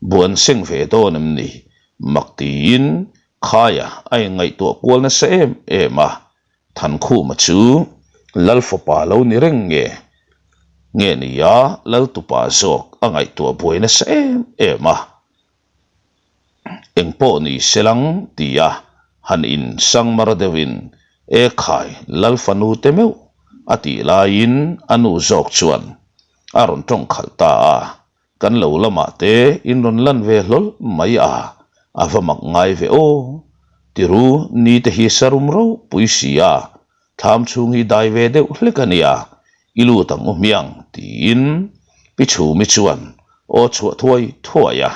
Buan seng ve dawn em ni? Mak tiin Khaia a inngaihtuah kual nasa em em a, Thankhuma chu Lal fapa lo ni reng nge nge nia Lal tupa zawk a ngaihtuah buai nasa em em a. Eng pawh ni se lang tia han in sang mar deuhin E khai Lal fanu te meuh a tih laiin a nu zawk chuan a rawn tawng khalh ta a. Kan lo lamah te in rawn lan ve hlawl mai a, a va mak ngai ve aw. Tiru ni te hi sarum ropui si a, thlam chhung hi dai ve deuh hlek a nia, i lut ang u hmiang tiin Pi Chhumi chuan aw chhuah thuai thuai a,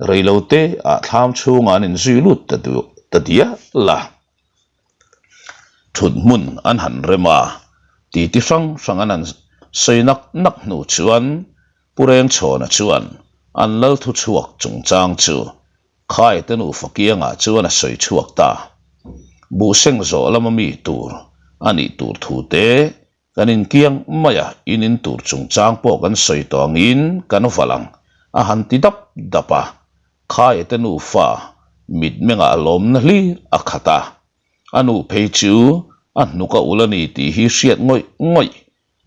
reilo te ah thlam chhungah an inzui lut ta duh ta dial a. Thut hmun an han rem a, titi hrang hrang an han sawi nak nak hnu chuan Pu Rengchhawna chuan an lal thuchhuak chungchang chu Khaite nufa kiangah chuan a sawi chhuak ta. Buhseng zawh lama mi tur a nih tur thu te kan inkiang mai a, in in tur chungchang pawh kan sawi tawh angin kan valh ang a han ti dap dap a. Khaite nufa mitmengah lawmna hlir a khat a, a nu phei chu a hnuk a ulh a ni tih hi hriat ngawih ngawih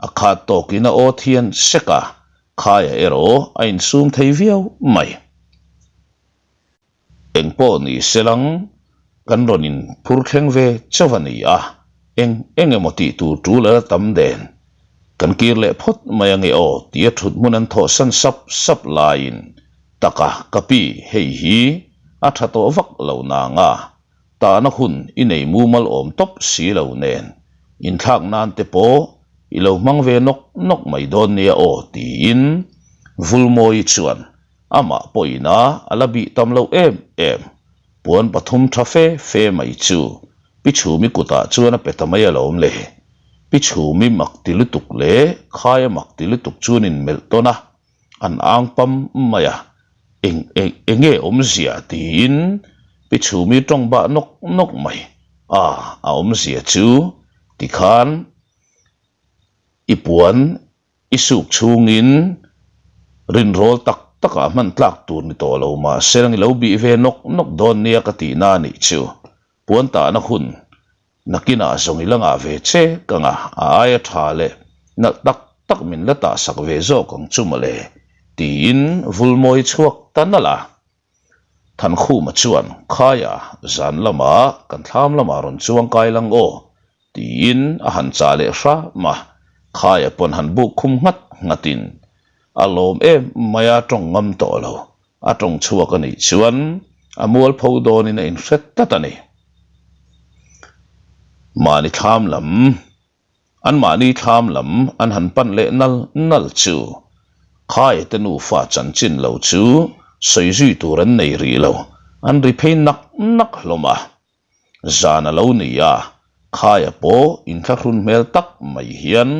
A khat tawkin a aw thian sek a, khaia erawh a insum thei viau mai. Eng pawh ni se lang, kan rawn in phur thleng ve chauh a ni a, eng eng emaw tih tur tul a la tam den. Kan kir leh phawt mai ange aw tia thut hmun an thawhsan sap sap laiin taka ka pi hei hi a tha tawh vak lo nang a, Tahna hun i nei mumal awm tawp si lo nen, inthlak nan te pawh i lo hmang ve nawk nawk mai dawn nia aw tiin Vulmawi chuan amah pawhin a a la bih tam lo em em. Puan pathum tha fe fe mai chu Pi Chhumi kutah chuan a pe ta mai alawm le. Pi Chhumi mak ti lutuk leh Khaia mak ti lutuk chuan inmelh tawn a. An ang pam mai a, eng eng enge awmzia tiin Pi Chhumi tawng bah nawk nawk mai a, a awmzia chu tikhan i puan i suk chhungin rinrawl tak takah hman tlak tur ni tawh lo mahse i lo bih ve nawk nawk dawn nia ka tihna a nih chu, puan tahna hun Nakinah zawng i la ngah ve che ka ngah a aia tha leh nalh tak tak min la tah sak ve zawk ang chu mawle tiin Vulmawi chhuak ta nalh a. Thankhuma chuan Khaia zan lamah kan thlam lamah rawn chuang kai lang aw tiin a han chah leh hram a, Khaia pawn han buk khum nghat nghatin a lawm em mai a tawng ngam tawh lo. A tawng chhuak a nih chuan a mualpho dawnin a inhre tlat a ni. Mahni thlam lam, an mahni thlam lam an han pan leh nal nal chu Khaite nufa chanchin lo chu sawi zui tur an nei rih lo, an ri phei nak nak hlawm a. Zan a lo ni a, Khaia pawh inthlahrun hmel tak mai hian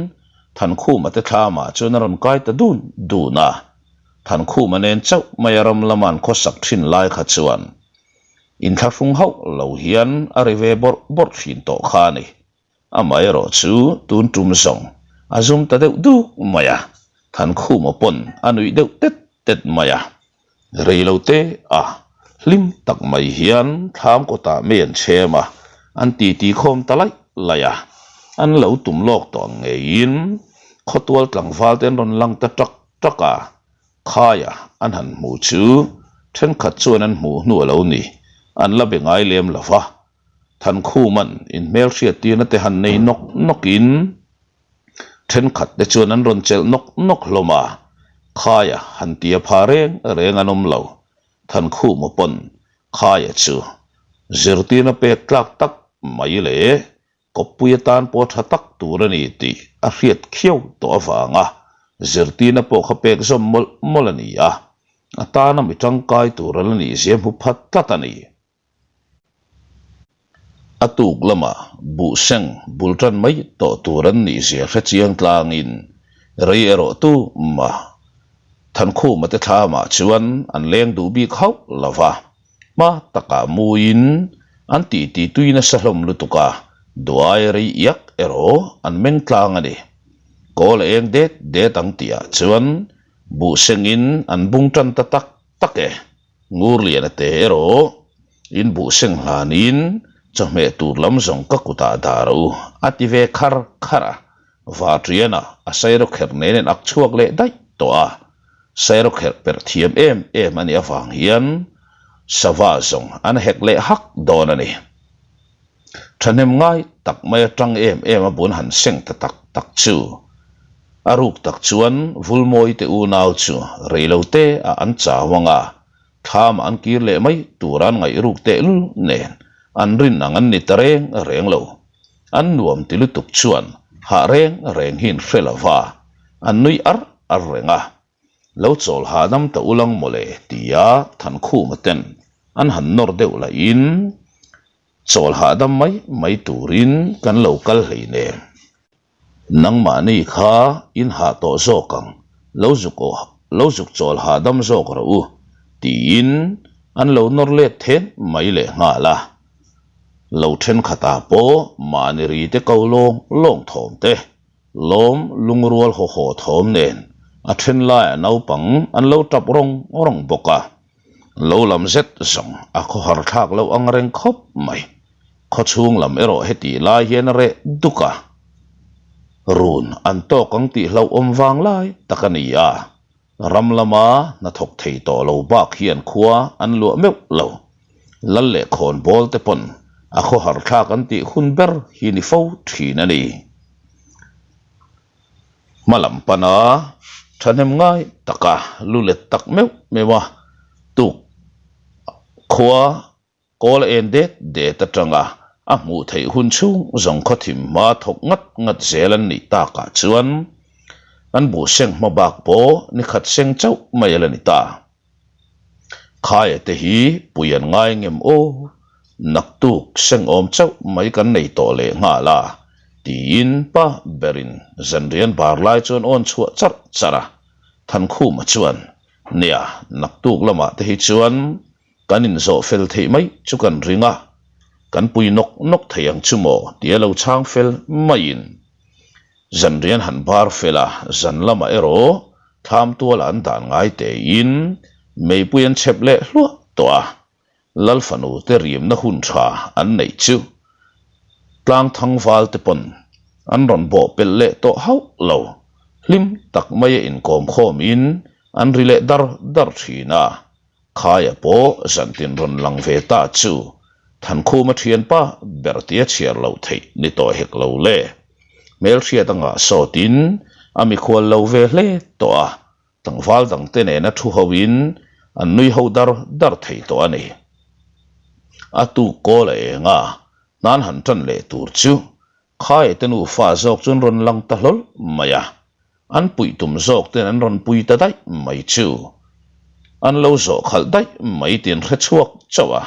Thankhuma te thlamah chuan a rawn kai ta dun dun a. Thankhuma nen chauh mai a ram lama an khawsak thin lai kha chuan inthlahrung hauh lo hian a ri ve bawrh bawrh thin tawh kha a ni. Amaherawh chu tun tum zawng a zum ta deuh duk mai a, Thankhuma pawn a nuih deuh tet tet mai a. Rei lo te a, hlim tak mai hian thlam kawtah mei an chhem a, an titi khawm ta laih laih a. An lo tum lawk tawh ang ngeiin khawtual tlangval te an rawn lang ta ṭak ṭak a, khaia an han hmuh chu thenkhat chuan an hmuh hnu a lo ni, an la be ngai lem lo va. Thankhuman inhmelhriat tirna te han nei nawk nawkin thenkhat te chuan an rawn chelh nawk nawk hlawm a, Khaia han tia pha reng reng an awm lo. Thankhuma pawn Khaia chu zirtirna pek tlak tak mai leh kawppui atan pawh tha tak tur a ni tih a hriat khiau tawh avanga zirtirna pawh kha pek zawm mawlh mawlh a ni a, a tana mi tangkai tur a la nihzia hmu phat tlat a ni. A tuk lamah buhseng bul tan mai tawh tur an nih zia hre chiang tlangin rei erawh tu mah Thankhuma te thlamah chuan an leng duh bik hauh lo va, hma takah muin an titi tui nasa hlawm lutuk a, duai rei iak erawh an meng tlang a ni. Kawl a eng det det ang tihah chuan buhsengin an bung tan ta tak tak e. Ngurliana te erawh in buh seng hlanin chawhmeh tur lam zawng ka kutah dah rawh u, a ti ve khar khar a. Vatriana a sairawkherh nen in ak chhuak leh daih tawh a, sairawkherh perh thiam em em a nih avang hian sava zawng an hek leh hak dawn a ni. Thahnem ngai tak mai atang em em a bun han seng ta tak tak chu a ruk tak chuan Vulmawi te unau chu reilo te ah an chau ang a, thlam ah an kir leh mai tur an ngaih ruk tehlul nen an rin ang an ni ta reng reng lo. An nuam ti lutuk chuan hah reng reng hi in hre lo va, an nui ar ar reng a. Lo chawl hahdam ta ulang mawle tia Thankhuma ten an han nawr deuh lahin chawl hahdam mai mai turin kan lo kal hleinem. Nangmahni kha in hah tawh zawk ang, lo zuk aw lo zuk chawl hahdam zawk rawh u tiin an lo nawr let then mai leh nghal a. Lo thenkhatah pawh mahni ri te ko lawng lawng thawm te Lawm lungrual haw haw thawm nen a then laiah naupang an lo tap rawng rawng bawk a, lo lam zet zawng a khawhar thlak loh ang reng khawp mai. Khawchhung lam erawh hetih lai hian a reh duk a, run an tawk ang tih hlauhawm vang lai tak a ni a, Ram lama hnathawk thei tawh lo bak hian khua an luah meuh lo. Lal leh khawn bawl te pawn a khawhar thlak an tih hun ber hi ni fo thin a ni. Hma lam pana thahnem ngai taka lu let tak meuh meuh a tuk khua Kawl a en det det atanga a hmuh theih hun chhung zawng khawthim hma thawk ngat ngat zel an nih takah chuan an buh seng hma bak pawh ni khat seng chauh mai a la ni ta. Khaia te hi pui an ngai ngem aw, naktuk seng awm chauh mai kan nei tawh leh nghal a, tiin pa berin zanrian bar lai chuan awn chhuah charh charh a. Thankhuma chuan, Nia, naktuk lamah te hi chuan Kan inzawh fel theih mai chu kan ring a, kan pui nawk nawk thei ang chu maw tia lo chhang fel maiin zanrian han bar fel a, zan lamah erawh thlam tuala an dan ngai tein meipui an chhep leh hluah tawh a, Lal fanu te rimna hun tha an neih chu tlang thangval te pawn an rawn bawh pelh leh tawh hauh lo, hlim tak maia inkawm khawmin an ri leh dar dar thin a. Khaia pawh zantin rawn lang ve ta chu Thankhuma thianpa ber tia chhiar loh theih ni tawh hek lo le. Hmelhriat a ngah sawtin a mikhual lo ve hle tawh a, tlangval dangte nena thu hoin an nui ho dar dar thei tawh a ni. A tuk kawl a eng a, hnan han tan leh tur chu Khaia te nufa zawk chuan rawn lang ta hlawl mai a. An puih tum zawk ten an rawn pui ta daih mai chu. An lo zawh khalh daih mai tih an hre chhuak chauh a,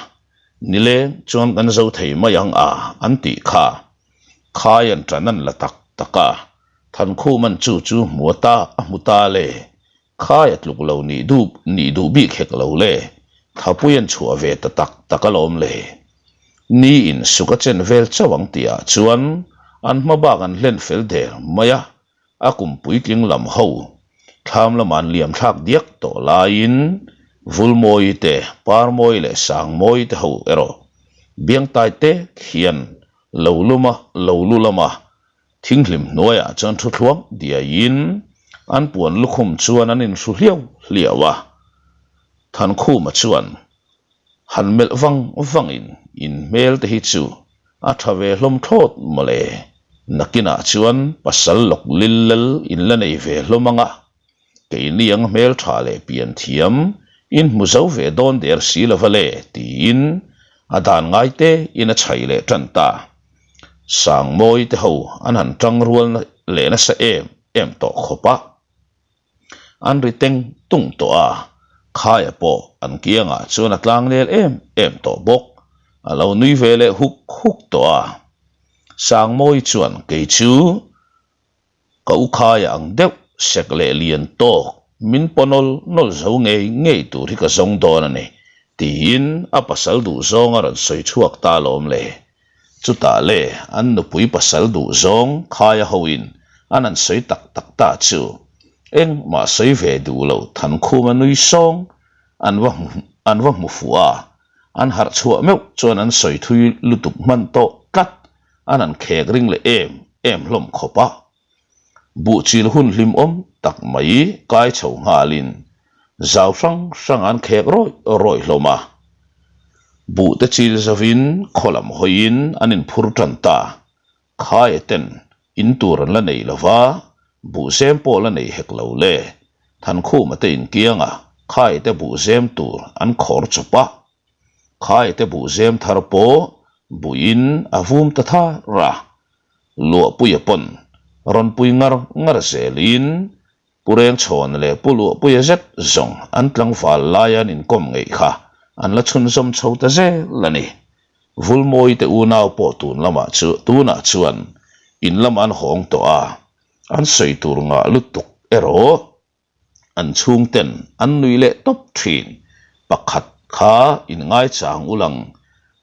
nileng chuan kan zo thei mai ang a an tih kha. Khai an tan an la tak tak a, Thankhuman chu chu hmu a ta a hmu ta le, khai a tluk lo nih duh nih duh bik hek lo le, thapui an chhuah ve ta tak tak alawm le. Ni in suk a chen vel chauh ang tihah chuan an hma bak an hlen fel der mai a, A kum puitling lam ho thlam lama an liam thlak diak tawh laiin Vulmawi te, Parmawi leh Sangmawi te ho erawh biangtai tek hian lo luma lo lu lama thinghlim hnuaiah chuan thu thluang diaiin an puan lukhum chuan an inhru hliau hliau a. Thankhuma chuan han melh vang vangin in hmel te hi chu A tha ve hlawm thlawt mawle. Nakinah chuan pasal lawk lil lel in la nei ve hlawm ang a, keini ang hmeltha leh pian thiam in hmu zo ve dawn der si lova le tiin a dan ngai te in a chhai leh tan ta. Sangmawi te ho an han tang rual leh nasa em em tawh khawp a. An ri teng tung tawh a, Khaia pawh an kiangah chuan a tlang nel em em tawh bawk. A lo nui ve leh huk huk tawh a. Sangmawi chuan kei chu ka u Khaia ang deuh sek leh lian tawk min paw nawl nawl zo ngei ngei tur hi ka zawng dawn a ni tiin a pasal duhzawng a rawn sawi chhuak ta alawm le. Chutah le an nupui pasal duh zawng khaia hoin an an sawi tak tak ta chu engmah sawi ve duh lo Thankhuma nui sawng an va hmu. an va hmu fuh a, an harh chhuah meuh chuan an sawi thui lutuk hman tawh tlat, an han khek ring leh em em hlawm khawp a. Buhchil hun hlimawm tak mai kai chho nghalin zau hrang hrang an khek rawih rawih hlawm a. Buhte chil zovin khaw lam hawiin an inphur tan ta. Khaia ten in tur an la nei lo va, buhzem pawh la nei hek lo le. Thankhuma te inkianga Khaia te buhzem tur an khawr chawp a. Khaia te buhzem thar pawh buhin a vum ta thar a. Luahpuia pawn rawn pui ngar ngar zelin Pu Rengchhawna leh Pu Luahpuia zet zawng an tlangval laia an inkawm ngeih kha an la chhunzawm chho ta zel a ni. Vulmawi te unau pawh tun lamah chu tunah chuan in lamah an hawng tawh a, an sawi tur ngah lutuk erawh an chhungten an nui leh tawp thin. Pakhat kha inngaichang ulang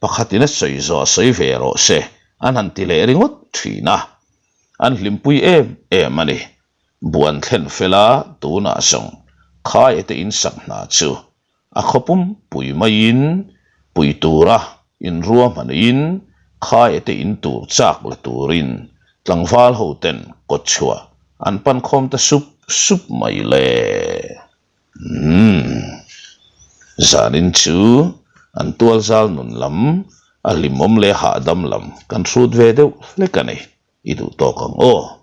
pakhatin a sawi zawh a sawi ve rawh se an han ti leh ringawt thin a, an hlimpui em em a ni. Buan thlen fela tunah zawng Khaia te insak hna chu a khaw pumpui maiin pui tura inruahmanin Khaia te in tur chak la turin tlangval ho ten kawtchhuah an pan khawm ta sup sup mai le. Umm. Zanin chu an tualzal nun lam a hlimawm leh hahdam lam kan hrut ve deuh hlek a ni. I duh tawk ang aw.